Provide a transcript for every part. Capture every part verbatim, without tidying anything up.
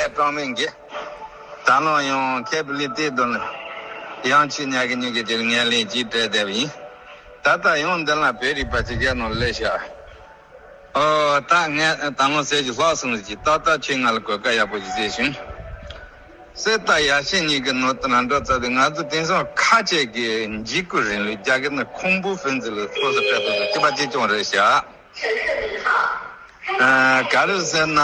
གྲངས་མེད་གི། ད་ལོ་ཡང་ཁེ་པི་ལི་ཏི་དོན་ཡང་ཆི་ཉག་གི་ཉིན་གི་དེར་ངན་ལེན་གྱིས་སྤྲད་བསྡད་པ་ཡིན། ད་ལྟ་ཡང་འདི་ལ་བོད་རིག་པ་ཅིག་ཡར་ནང་སླེབས་ཤག་ཨོ་ད་ངས་ད་ལོ་ཟས་ཀྱི་ལྷག་སོང་ཟིག་ཏག་ཏག་ཁྱེད་ང་ལ་གོ་སྐབས་ཡག་པོ་ཞིག་བཟོས་བྱུང་། གསེར་རྟ་ཡ་ཆེན་གཉིས་ཀྱི་ནང་དུ་ན་འགྲོ་ཚར་དུས་ང་ཚོ་དེང་སང་ཁ་ཆེ་གི་འཇིགས་སྐུལ་རིང་ལུགས་རྒྱ་སྐད་ནི་ཁུང་བུ་ཧྥིན་ཙི་ལ་སོ་སོ་སྤྲད་ཐུབ་ཀྱི་པ་ཅིག་ཀྱང་རེད་ཤག་ཨ། ག་རེ་ཟེར་ན།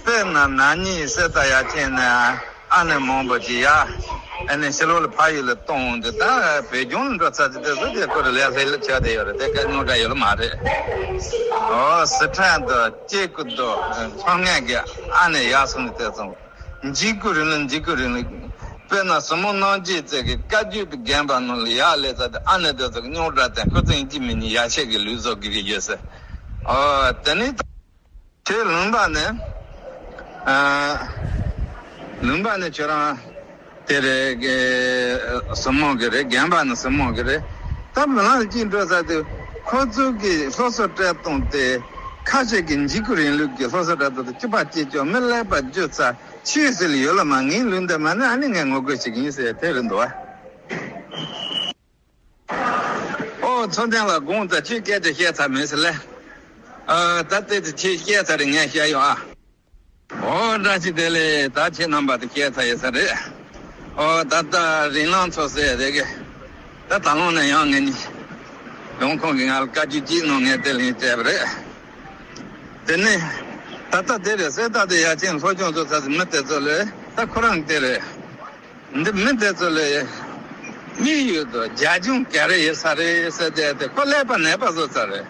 དཔེར་ན་ན་ནིང་གསེར་རྟ་ཡ་ཆེན་ནས་ཨ་ནེ་མང་པོ་ཅིག་ཡ། ཨ་ནེ་ཕྱི་ལོགས་ལ་ཕ་ཡུལ་ལ་གཏོང་འོང་དུས་ད་བོད་ལྗོངས་ལ་འགྲོ་ཚར་དུས་དེ་ཚོ་དེ་ཁོ་རེ་ལས་ལྷད་ལྷད་ཆགས་བསྡད་ཡོད་རེད། དེ་ག་སྙོན་གྲགས་ཡོད་ལ་མ་རེད། ཨོ་སི་ཁྲོན་དུ་སྐྱེ་དགུ་དུ་ཚོང་ངན་གྱི་ཨ་ནེ་ཡག་སོང་ནས་དེ་ཚོ། འཇིགས་སྐུལ་རིང་ལུགས། འཇིགས་སྐུལ་རིང་ལུགས། དཔེར་ན་ཟུར་མོ་རྣམ་རྒྱལ་ཚེ་གི་བཀའ་བརྒྱུད་པའི་དགོན་པ་ནང་ལ་ཡར་སླེབས་ཚར་དུས་ཨ་ནེ་དེ་ཚོ་གི་རྙོག་དྲ་དང་ཁོ་ཚོ་ཡིན་གཅིག་མིན་གཉིས་ཡ་ཆེ་གི་ལུགས་སྲོལ་གི་གི་ཡོད་ཟེར། ཨོ་དེ་ནས་ད་ཁྱེད་ལུང་པ་ནས་ཨ། ལུང་པ་ནས་ཁྱོད་རང་དེ་རེད་གི། ཟུར་མོ་གི་རེད། དགོན་པ་ནས་ཟུར་མོ་གི་རེད། ད་མི་ལང་གཅིག་འགྲོ་ཚར་དུས་ཁོ་ཚོ་གི་སློབ་གསོ་སྤྲད་སྟངས་དེ་ཁ་ཤས་ཀྱི་འཇིགས་སྐུལ་རིང་ལུགས་ཀྱི་སློབ་གསོ་སྤྲད་སྟངས་དེ་སྐྱིད་པ་སྐྱིད་ཆོག་མི་ཀླད་པ་རྒྱུ་ཚ། ཆོས་ཟེར་ལ་ཡོད་ལ་མ་ངའི་ལུས་འདི་མ་ནི་ཨ་ནི་ངས་ངོ་རྒོལ་བྱེད་ཀྱི་ཡིན་ཟེར་དེ་རེད་འདུག་བ། ཨོ་མཚོ་ལྡན་ལགས་དགོངས་དག་ཁྱོད་སྐད་ཆ་བཤད་ཚར་མེད་ཟེར་ལེ། ཨ་ད་ལྟའི་དུ་ཁྱོད་བཤད་ཚར་རེད། ངས་བཤད་ཡོང་ཨ། ཨོ་བཀྲ་ཤིས་བདེ་ལེགས། ད་ཁྱེད་རྣམ་པ་དུ་བཤད་ཚར་ཡོད་ས་རེད། ཨོ་ད་ལྟ་རིང་ལང་ཚོ་ཟེར་རེད་གི། ད་ད་ལོང་ནས་ཡང་ངས་ནི། ཡོང་ཁོང་གིས་ང་ལ་བཀའ་བཀྱོན་གཅིག་གནང་ངས་དེ་ལན་སྤྲད་པ་རེད། དེ་ནས་ད་ལྟ་དེ་རེད། གསེར་རྟ་དེ་ཡ་ཆེན་སློབ་སྦྱོང་ཚོ་ཚ་ཟིན་མི་དེ་ཚོ་ལས་ད་ཁོ་རང་དེ་རེད། འདི་མི་དེ་ཚོ་ལས་དམིགས་ཡུལ་དུ་རྒྱ་སྦྱོང་ག་རེ་ཡོད་ས་རེད་ཟེར་དེ་དེ་ཁོ་ཀླད་པ་ནད་པ་བཟོ་ཚར་རེད།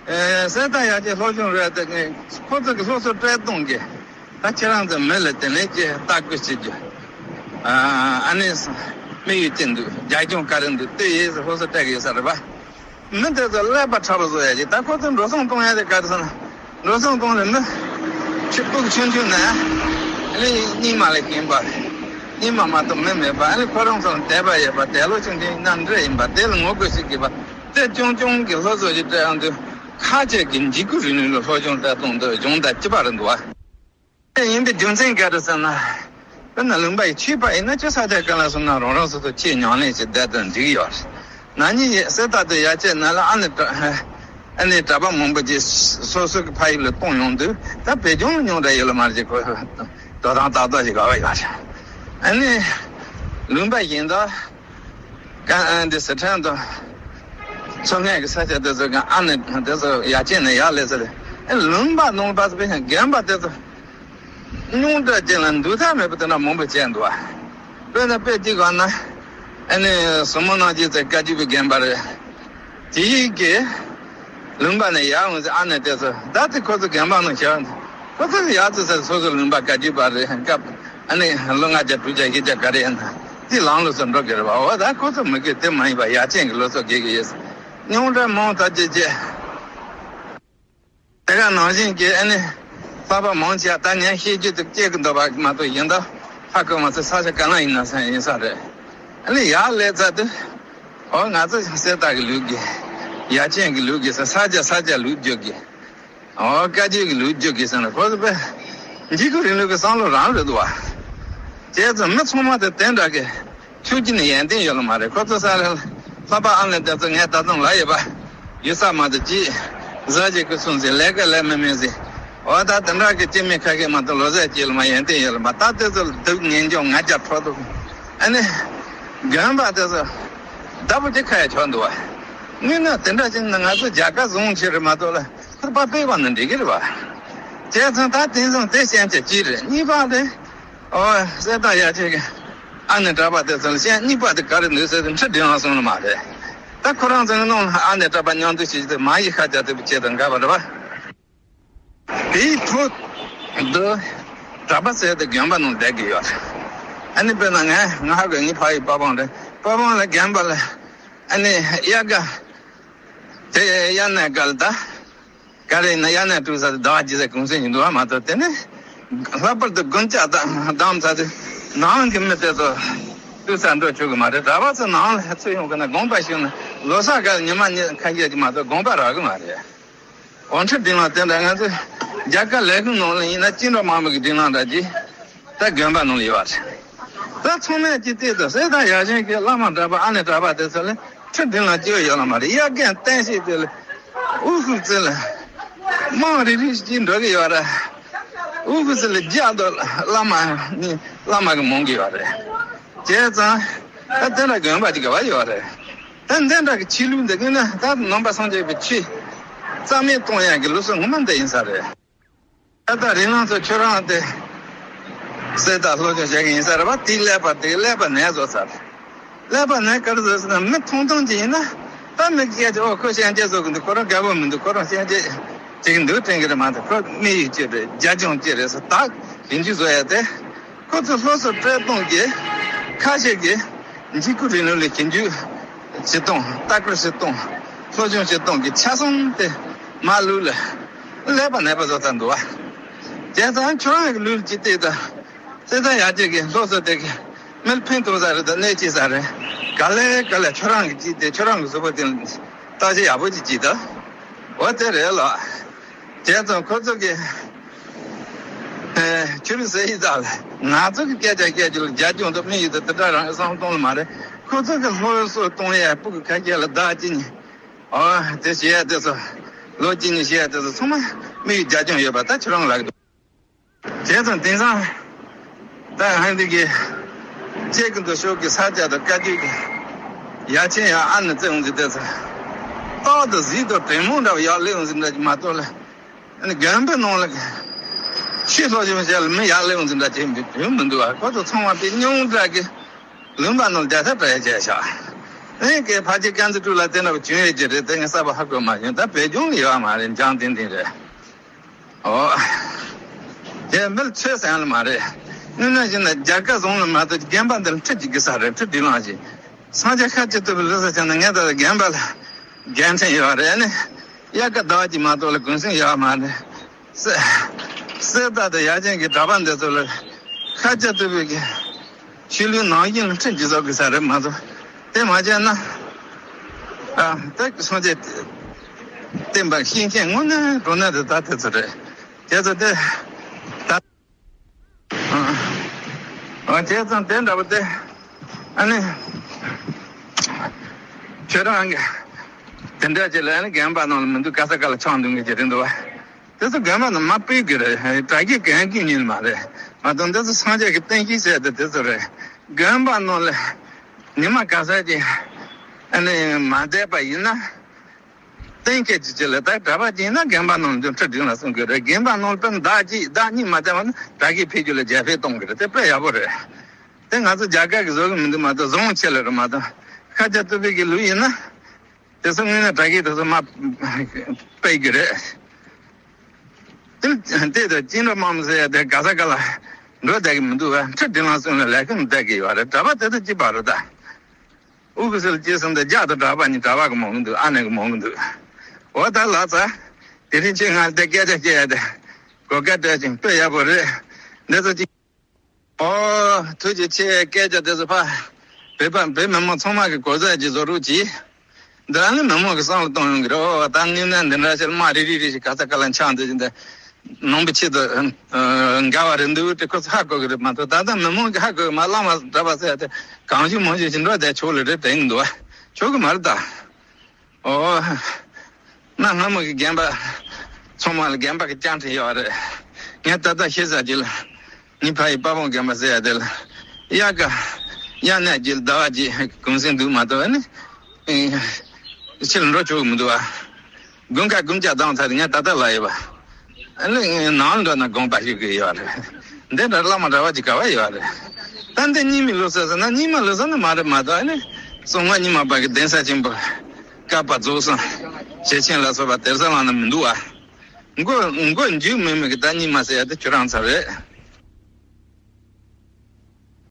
ཨེ་གསེར་རྟ་ཡ་ཆེན་སློབ་སྦྱོང་རེད་དེ་ངས་ཁོ་ཚོ་གི་སློབ་གསོ་སྤྲད་གཏོང་གི་ད་ཁྱེད་རང་ཚོ་མི་ལ་དེ་ནས་ཀྱི་ལྟ་སྐུལ་བྱེད་རྒྱུ། ཨ་ཨ་ནི་དམིགས་ཡུལ་ཅི་འདུག་རྒྱ་སྦྱོང་ག་རེ་འདུག་ལྟོས་ཡས་སློབ་གསོ་སྤྲད་གི་ཡོད་ས་རེད་པ། མི་དེ་ཚོ་ཀླད་པ་ཕྲ་བ་བཟོ་ཡ་ཅིག་ད་ཁོ་ཚོ་འགྲོ་སོང་གཏོང་ཡ་དེ་ག་རེ་ཟེར་ན། འགྲོ་སོང་གཏོང་ནས་མི་ཕྱི་ཕྲུག་ཆུང་ཆུང་ནས་ཨ་ནི་རྙིང་མ་ལས་ཀྱིན་པ། རྙིང་མ་མ་གཏོགས་མི་མེད་པ། ཨ་ནི་ཁོ་རང་ཚོ་ལ་དད་པ་ཡོད་པ། དད་ལོ་ཆུང་ཆུང་ཡིན་ན་འདྲ་ཡིན་པ། དེ་ལ་ངོ་རྒོལ་ཞིག་གིས་པ། དེ་ཆུང་ཆུང་གི་སློབ་གསོ་ཞིག་སྤྲད་ཡོང་དུས་ཁ་ཆེ་གི་འཇིགས་སྐུལ་རིང་ལུགས་ལ་སློབ་སྦྱོང་སྤྲད་གཏོང་དུ་སྦྱོང་ད་ཅི་པ་རེད་འདུག་བ། དེ་ཡིན་པའི་རྒྱུ་མཚན་ག་རེ་ཟེར་ན། དཔེར་ན་ལུང་པ་ཡི་ཆོས་པ་ཡིན་ན་ཅི་ས་ཆ་གང་ལ་སོང་ན་རང་རང་སོ་སོ་ཆོས་ཉམས་ལེན་བྱེད་བསྡད་དུ་འཇུག་ཡོད། ན་ནིང་ཡི་གསེར་རྟ་དུ་ཡ་ཆེ་ན་ལ་ཨ་ནི་གྲ་ཨ་ནི་གྲྭ་པ་མང་པོ་ཅིག་སོ་སོ་གི་ཕ་ཡུལ་ལ་གཏོང་ཡོང་དུས་ད་བོད་ལྗོངས་ལ་ཉུང་འདྲ་ཡོད་ལ་མ་རེད་ཅེས་ཁོ་དོ་དང་ཏག་ཏག་ཞིག་ག་བ་ཡོད་རེད། ཨ་ནི་ལུང་པ་གཞན་དག་ག་ཨ་འདི་སི་ཁྲོན་དང་མཚོ་སྔོན་གྱི་ས་ཆ་དེ་ཚོ་ག་ཨ་ནི་དེ་ཚོ་ཡ་ཆེ་ནས་ཡག་ལས་ཚོད་རེད། ཨ་ལུང་པ་ནང་པ་ཚོ་དཔེ་ཞིང་རྒན་པ་དེ་ཚོ། རྙོག་དྲ་ཅན་ལ་འདུག་ཐབས་མེད་པ་དེ་འདྲ་མང་པོ་བྱས་འདུག་བ། དཔེར་ན་དཔེ་གཅིག་གང་ན། ཨ་ནི་སྲུ་མོ་རྣམ་རྒྱལ་ཚེ་བཀའ་བརྒྱུད་པའི་རྒན་པ་རེད། དེ་ཡིན་གྱི། ལུང་པ་ནས་ཡར་འོང་ཚེ་ཨ་ནེ་དེ་ཚོ་ད་དེ་ཁོ་ཚོ་རྒན་པ་ནང་བཞག་ཁོ་ཚོ་ཡར་ཚོ་ཚེ་སོ་སོ་ལུང་པ་བཀའ་བརྒྱུད་པ་རེད། སྐབས་ཨ་ནི་ལོ་ལྔ་བརྒྱ་དྲུག་བརྒྱ་བཞི་བརྒྱ་ག་རེ་ཡིན་ན་དེ་ལང་ལོ་ཚོ་འགྲོ་གི་རེད་བ། འོ་ད་ཁོ་ཚོ་མི་དགོས། དེ་མ་ཡིན་པ་ཡ་ཆེན་གྱི་ལོ་ཚོ་དགེ་གི་ཡོད། རྙོག་དྲ་མང་ཙམ་བྱེད་ཅེས། དེ་ག་ནང་བཞིན་གྱི་ཨ་ནི་ལྷག་པ་མང་ཆེ་ད་ངས་ཤེས་རྒྱུ་དེ་སྐྱེ་གི་འདུག་པ་མ་གཏོགས་གཞན་དག་ཧ་གོ་མ་སོང་། ས་ཆ་ག་ལ་ཡིན་ན་ས་ཡིན་ས་རེད། ཨ་ནི་ཡར་སླེབས་ཚར་དུས་ཨོ་ང་ཚོ་གསེར་རྟ་གི་ལུགས་ཀྱི་ཡ་ཆེན་གྱི་ལུགས་ཀྱི་ས་ས་ཆ་ས་ཆ་ལུགས་བརྗོད་ཀྱི་ཨོ་བཀའ་བརྒྱུད་ཀྱི་ལུགས་བརྗོད་ཀྱི་ཟེར་ན་ཁོ་ཚོ་དཔེ་འཇིགས་སྐུལ་རིང་ལུགས་ཀྱི་བསམ་བློ་རང་རེད་འདུག་བ། བྱས་ཙང་མི་ཚང་མ་དེ་དེ་འདྲ་གི་ཆོས་བརྒྱུད་ནས་ཡོན་ཏན་ཡོད་ལ་མ་རེད། ཁོ་ཚོ་ས་ལ་ལྷག་པ་ཨ་ལས་དེ་ཚོ་ངས་ད་དུང་ལ་ཡོད་པ། ཡུལ་ས་མ་གཏོགས་ཅི། བཟའ་བཅའ་ཁུ་སུམ་ཟིན་ལས་ཀ་ལས་མི་མེད་ཟིན། འོ་ད་དེ་འདྲ་གི་སྐྱེ་དམན་ཁ་ཤས་མ་གཏོགས་ལོ་ཟས་སྐྱེལ་མ་ཡོན་ཏན་ཡོད་ལ་མ། ད་དེ་ཚོ་ལ་སྡུག་ངན་སྐྱོང་ང་རྒྱལ་ཕྲོག་འདུག་ཨ་ནི། དགོན་པ་དེ་ཚོ་བདག་པོ་ཅིག་ཁ་ཡ་ཆོག་འདུག་བ། དངོས་གནས་དེ་འདྲ་ཅིག་ན་ང་ཚོ་རྒྱ་གར་བཟུང་ཆེ་རེད་མ་གཏོགས་ལ་ཁུར་པ་སྤེལ་བ་ནི་འགྲིག་གི་རེད་བ། བྱས་ཙང་ད་དེང་སང་དེ་ཤན་ཆ་གཅིག་རེད། གཉིས་པ་དེ། ཨོ་གསེར་རྟ་ཡ་ཆེ་གི་ཨ་ནེ་གྲྭ་པ་དེ་ཚོ་ལ་ཤན་གཉིས་པ་དེ་ག་རེ་འདུག་ཟེར་དུས་འཕྲི་དྲན་ལ་སོང་ལ་མ་རེད། ད་ཁོ་རང་ཚོ་ནང་ཨ་ནེ་གྲྭ་པ་མཉམ་དུ་ཞིག་དེ་མ་ཡི་ཁ་རྒྱ་དེ་བུ་ཆེ་དང་འགའ་བ་རེད་བ། དེའི་ཐོག་ཏུ་གྲྭ་པ་ཟེར་དེ་དགོན་པ་ནང་བསྡད་ཀྱི་ཡོད། ཨ་ནི་དཔེར་ན་ང་ང་ཧ་གོ་ངའི་ཕ་ཡི་པ་བང་རེད། པ་བང་ལ་དགོན་པ་ལ་ཨ་ནི་དབྱར་ཁ་དེ་དབྱར་གནས་སྐབས་ལ་ད། ག་རེ་ཡིན་ན་དབྱར་གནས་དུས་ཚོད་དེ་ཟླ་བ་གཅིག་ཙམ་གུང་སེང་ཡིན་འདུག་བ་མ་གཏོགས་དེ་ནི་ལྷག་པར་དུ་དགུན་ལྕགས་དང་བསྡམས་ཚར་དུས་ནང་གི་མི་དེ་ཚོ་དུས་ཚོད་འགྲོ་ཆོག་གི་མ་རེད། གྲྭ་པ་ཚོ་ནང་ལ་ཚུད་ཡོང་གི་ན་དགོངས་པ་ཞུས་ན་ལོ་གསར་སྐབས་ཉི་མ་ཉི་ཁ་ཤས་ཀྱི་མ་གཏོགས་དགོངས་པ་རག་གི་མ་རེད། འོ་འཕྲོད་བསྟེན་ལ་བརྟེན་ནས་ང་ཚོས་ རྒྱ་གར་ལས་ཁུངས་ནང་ལ་ཡིན་ན་བཅིངས་འགྲོལ་དམག་མི་གི་སྒྲིག་ལམ་འདྲ་ཅིག་ད་དགོན་པ་ནང་ལ་ཡོད་པ་རེད། ད་ཚང་མས་ཅིག་བལྟས་དང་གསེར་རྟ་ཡར་བཞེངས་ཀྱི་བླ་མ་གྲྭ་པ་ཨ་ནེ་གྲྭ་པ་དེ་ཚོ་ལ་ཁྲི་སྒྲིག་ལམ་ཅིག་ཡོད་ལ་མ་རེད། དབྱར་དགུན་གཏན་ཞིག་དེ་ལ་དབུ་ཁུག་ཙེ་ལ་དམངས་རིགས་རིགས་ཅིག་འགྲོ་གི་ཡོད་རེད། དབུ་ཁུག་ཙེ་ལ་རྒྱ་དང་བླ་མ་ནི་བླ་མ་གི་མང་གི་ཡོད་རེད། བྱས་ཙང་ད་དེ་འདྲ་དགོན་པ་ཅིག་ག་བ་ཡོད་རེད། ད་འདི་འདྲ་གི་ཆོས་ལུགས་འདི་གི་ན་ད་ནང་པ་སངས་རྒྱས་པའི་ཆོས་རྩ་མེད་གཏོང་ཡག་གི་ལུགས་སྲོལ་ངོ་མ་འདི་ཡིན་ས་རེད། ད་ལྟ་རིང་ལང་ཚོ་ཁྱོད་རང་དེ་གསེར་རྟ་སློབ་སྦྱོང་བྱེད་ཀྱི་ཡིན་ས་རེད་པ། དེའི་ཀླད་པ་དེ་ཀླད་པ་ནད་བཟོ་ས་རེད། ཀླད་པ་ནད་ག་རེ་བཟོས་ཟེར་ན་མི་ཐུང་ཐུང་ཅིག་ཡིན་ན་ད་མི་སྐད་ཆ་ཨོ་ཁོ་ཤན་ཆད་བཟོ་གི་འདུག་ཁོ་རང་དགའ་པོ་མི་འདུག་ཁོ་རང་ཤན་ཆད་བྱེད་ཀྱི་འདུག་དྲན་གྱི་རེད་མ་གཏོགས་ཁོ་དམིགས་ཡུལ་ཅི་རེད་རྒྱ་སྦྱོང་ཅི་རེད་ཟེར་ད་ཞིབ་འཇུག་བཟོ་ཡ་དེ། ཁོ་ཚོ་སློབ་གསོ་སྤྲད་གཏོང་གི་ཁ་ཤས་ཀྱིས་འཇིགས་སྐུལ་རིང་ལུགས་ལ་ཞིབ་འཇུག་བྱེད་སྟངས་ལྟ་སྐོར་བྱེད་སྟངས་སློབ་སྦྱོང་བྱེད་སྟངས་ཀྱི་ཆ་ཚང་དེ་མ་ལུག་ལ་ཀླད་པ་ནད་པ་བཟོ་ཚར་འདུག་བ། བྱས་ཙང་ཁྱོད་རང་གི་ལུགས་ལ་ཅིག་བལྟས་དང་། བྱས་ཙང་ཡར་རྒྱས་ཀྱི་སློབ་གསོ་དེ་གི་མི་ལ་ཕན་ཐོགས་ས་རེད་དང་གནོད་སྐྱེལ་ས་རེད། ག་ལེ་ག་ལེ་ཁྱོད་རང་གི་ཅིག་དེ་ཁྱོད་རང་གི་གཟུགས་པོ་དེ་ལ་བརྟག་དཔྱད་ཡག་པོ་ཅིག་བྱེད་དང་། འོ་དེ་རེད་ལགས། བྱས་ཙང་ཁོ་ཚོ་གི་ཆོས་ལུགས་ཟེར་ཡི་ཙང་ང་ཚོ་གི་སྐད་ཆ་སྐད་རྒྱུ་ལ་རྒྱ་སྦྱོང་དང་དམིགས་ཡུལ་དང་དེ་འདྲ་རང་བསམ་གཏོང་ལ་མ་རེད། ཁོ་ཚོ་གི་སློབ་གསོ་གཏོང་ཡ་སྤུ་གུ་ཁ་ཤས་ལ་ཟླ་གཅིག་གཉིས་ཨོ་དེ་བྱེད་ཡ་དེ་ཚོ་ལོ་གཅིག་གཉིས་བྱེད་ཡ་དེ་ཚོ་ཚང་མ་དམིགས་ཡུལ་རྒྱ་སྦྱོང་ཡོད་པ་ད་ཁྱོད་རང་ལ་གི་འདུག་བྱས་ཙང་དེང་སང་ད་ཧན་དེ་གི་ཅེ་གི་འདུག་ཤོག་གི་ས་ཆ་དང་བཀའ་བརྒྱུད་ཀྱི་ཡ་ཆེན་ཡ་ཨ་ནི་བརྩི་འོང་ཟིག་དེ་ཚོ་རྟག་ཏུ་གཟིག་དང་དྲན་མོ་འདྲ་བ་ཡག་ལེ་འོང་ཟིག་འདྲ་གི་མ་གཏོགས་ལ། ཨ་ནི་དགོན་པའི་ནང་ལ་ཆོས་སློབ་སྦྱོང་བྱས་ལ་མི་ཡག་ལེ་འོང་ཟིན་འདྲ་བྱེད་མི་ཡོང་མི་འདུག་ཨ། ཁོ་ཚོ་ཚང་མ་པའི་སྙུང་འདྲ་གི་ལུང་པ་ནང་རྒྱ་ཐབས་བྲལ་བྱས་ཤག་ཨེ་ཀའི་ཕ་ཅིག་ཀན་ཛི་ཀྲུ་ལ་དེ་འདྲ་བྱུང་ཡོད་ཀྱི་རེད་དེ་ངས་གསར་པ་ཧ་གོ་མ་བྱུང་ད་བོད་ལྗོངས་ལ་ཡོད་མ་རེད་འཇང་ཏན་ཏན་རེད། ཨོ། དེ་མིར་ཚོད་ཟན་ལ་མ་རེད། དངོས་གནས་བྱས་ན་རྒྱ་སྐད་བཟང་ལ་མ་གཏོགས་དགོན་པ་འདིར་ཁྲིད་ཀྱི་གི་ས་རེད་ཁྲིད་དུས་ལངས་ཤིག་སངས་རྒྱས་ཤཱཀྱ་ཐུབ་པའི་ལུགས་སྲོལ་བྱས་ན་ངས་ད་ལྟ་དགོན་པ་ལ་འགན་འཁྲི་ཡོད་རེད་ནི། དབྱར་ཁ་ཟླ་བ་གཅིག་མ་གཏོགས་ལ་གུང་སེང་ཡོད་མ་རེད། གསེར་གསེར་རྟ་དང་ཡ་ཆེན་གྱི་གྲྭ་པ་འདི་ཚོ་ལ་ཤཱཀྱ་ཐུབ་པའི་གི་ཆོས་ལུགས་ནང་བཞིན་ལ་ཁྲིད་ཀྱི་བཟོ་དགོས་ས་རེད་མ་གཏོགས་དེ་མ་བྱས་ན་ཨ་ད་སངས་རྒྱས་བསྟན་པ་ཤེས་མཁན་དངོས་གནས་དྲང་གནས་དེ་ད་དེ་ཚོ་རེད། དེ་ཚོ་དེ་ད། ཨ་བྱས་ཙང་དེ་འདྲ་བོ་དེ་ཨ་ནི་ཁྱོད་རང་གི་དེ་འདྲ་ཅིག་ལ་ཨ་ནི་རྒན་པ་ནང་ལ་མི་འདུག་ག་ས་ག་ལ་ཆང་འདོན་གི་ཅིག་རེད་འདུག་བ། དེ་ཚོ་རྒན་པ་ནང་མ་སྤེལ་གི་རེད་དྲ་རྒྱའི་རྒན་གི་ཉིན་མ་རེད་མ་གཏོགས་འདི་ཚོ་སངས་རྒྱས་ཀྱི་བསྟན་བཤིག་བྱས་ཏེ་དེ་ཚོ་རེད། རྒན་པ་ནང་ལ་ཉི་མ་ག་ས་ཅིག་ཨ་ནི་མ་བསྡད་པ་ཡིན་ན། གཏན་འཁེལ་གྱི་ཆེད་ལ་ད་གྲྭ་པ་ཅིག་ཡིན་ན་རྒན་པ་ནང་འཛུལ་ཁྲི་སྒྲིང་ལ་གསུང་གི་རེད། རྒན་པ་ནང་དཔེར་ན་ཟླ་གཅིག་ཟླ་གཉིས་མ་བསྡད་པ་ན་དྲ་རྒྱའི་འཕེལ་རྒྱས་ལ་རྒྱ་སྐྱེད་གཏོང་གི་རེད། དེ་དཔེ་ཡག་པོ་རེད། དེ་ང་ཚོ་རྒྱ་གར་གྱི་བཟོ་གི་མི་འདུག་མ་གཏོགས་བཟང་ཆེ་ལ་རེད་མ་གཏོགས་ཤཱཀྱ་ཐུབ་པའི་གི་ལུགས་ཡིན་ན་དེ་ཚོ་དངོས་གནས་དྲ་རྒྱའི་དེ་ཚོ་མ་སྤེལ་གི་རེད། དེ་དེ་དང་བཅིངས་འགྲོལ་དམག་མི་ཟེར་ཡ་དེ་ག་ས་ག་ལ་འགྲོ་བསྡད་གི་མི་འདུག་བ། ཁྲི་སྒྲིང་ལ་གསུང་ལ་ལས་ཀ་མི་བསྡད་གི་ཡོད་རེད། གྲྭ་པ་དེ་ཚོ་གཅིག་པ་རེད་ད། ཨུ་ཁུ་སི་ལ་སྐྱེས་སོང་དེ་རྒྱ་དང་གྲྭ་པ་གཉིས་གྲྭ་པ་གི་མང་གི་འདུག་ཨ་ནེ་གི་མང་གི་འདུག་འོ་ད་ལགས་ཚ། དེ་རིང་ཁྱེད་ང་ལ་དེ་སྐད་ཆ་བཤད་ཡ་དེ་གོ་སྐབས་སྤྲད་ཅིང་དཔེ་ཡག་པོ་རེད། འདི་ཚོ་ཅིག་ཨོ་ཐུགས་རྗེ་ཆེ། སྐད་ཆ་དེ་ཚོ་ཕ་བོད་པ་བོད་མི་མང་ཚང་མ་གི་གོ་ས་ཅིག་བཟོ་རོགས་གྱིས། འདི་ཨ་ནི་མི་མང་གི་བསམ་བློ་གཏོང་ཡོང་གི་རེད། ཨོ་ད་དངོས་གནས་འདི་འདྲ་ཞིག་དམག་རིལ་རིལ་རིལ་ཞིག་ག་ས་ག་ལ་འཆང་འདི་བཞིན་དེ། ནང་པའི་ཆེད་དུ་འགལ་བ་རེད་འདུག་དེ་ཁོ་ཚོ་ཧ་གོ་གི་རེད་མ་གཏོགས་ད་ལྟ་མི་མང་གིས་ཧ་གོ་གི་མ། བླ་མ་གྲྭ་པ་ཟེར་ཡ་དེ་གང་བྱུང་མང་བྱུང་ཞིག་འགྲོ་བསྡད་ཆོག་ལེ་རེད་དྲན་གི་འདུག་བ། ཆོག་གི་མ་རེད་ད། ཨོ། གནའ་སྔ་མོ་གི་རྒན་པ་ཚང་མ་ལ་རྒན་པ་གི་བཅའ་ཁྲིམས་ཡོད་རེད། ངས་ད་ལྟ་ཤེས་ས་ཅིག་ལ་ངའི་ཕ་ཡི་དཔའ་བོ་རྒན་པ་ཟེར་ཡ་དེ་ལ་དབྱར་ཁ་དབྱར་གནས་ཀྱི་ཟླ་བ་གཅིག་གུང་སེང་འདུག་མ་གཏོགས་ནི། ཕྱིར་འགྲོ་ཆོག་གི་མི་འདུག་བ། དགུན་ཁ་དགུན་ལྕགས་བཏང་ཚར་ངས་ད་ལྟ་ལ་ཡོད་པ། ཨ་ནི་ནང་འགྲོ་ན་དགོངས་པ་ཞུ་གི་ཡོད་རེད། འདི་འདྲ་བླ་མ་གྲྭ་པ་ཅིག་ག་བ་ཡོད་རེད། ད་འདི་རྙིང་མའི་ལུགས་སྲོལ་ཟེར་ན་རྙིང་མ་ལུགས་སྲོལ་ནི་མ་རེད་མ་གཏོགས་ཨ་ནི་གསང་སྔགས་རྙིང་མ་པ་གི་གདན་ས་ཆེན་པོ་བཀའ་པ་རྫོགས་སངས་ཞེ་ཆེན་ལ་སོགས་པ་དེར་ས་བླངས་ན་མི་འདུག་ཨ། མགོ་མགོ་མཇུག་མེད་མེད་གི་ད་རྙིང་མ་ཟེར་ཡ་དེ་ཁྱོད་རང་ཚོ་རེད།